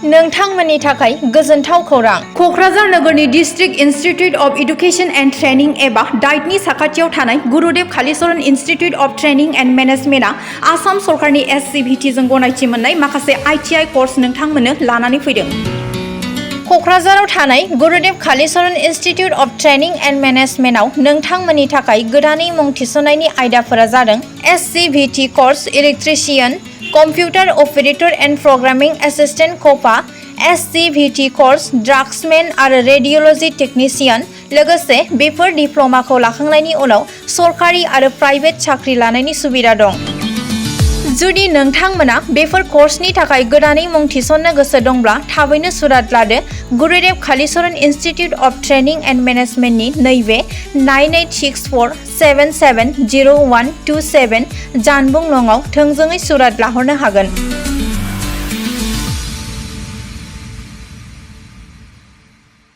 नोंथांमोननि थाखाय गोजोनथाव खौरां। क'क्राझार नोगोरनि district institute of education and training एबा डाइटनि साखाथियाव थानाय Gurudev Kalicharan institute of training and मेनेजमेन्टआ आसाम सरकारनि SCVT जों गनायथि मोननाय माखासे ITI कर्स नोंथांमोननो लानानै फैदों। क'क्राझाराव थानाय Gurudev Kalicharan institute of training and मेनेजमेन्टआव नोंथांमोननि थाखाय गोदानै मुं थिसननायनि आयदाफोरा जादों SCVT course electrician, computer operator and programming assistant क'पा, SCVT कर्स ड्राग्समेन आरो रेडिय'ल'जी टेकनिशियान। लोगोसे बेफोर डिप्ल'माखौ लाखांनायनि उनाव सरकारि आरो प्राइभेट साख्रि लानायनि सुबिदा दं। जुदि नोंथांमोना बेफोर कर्सनि थाखाय गोदानै मुं थिसननो गोसो दंब्ला थाबैनो सुराद लादो। Gurudev Kalicharan institute of training and मेनेजमेन्टनि नैबे 9864770127 जानबुं नङाव थोंजोङै सुराद लाहरनो हागोन।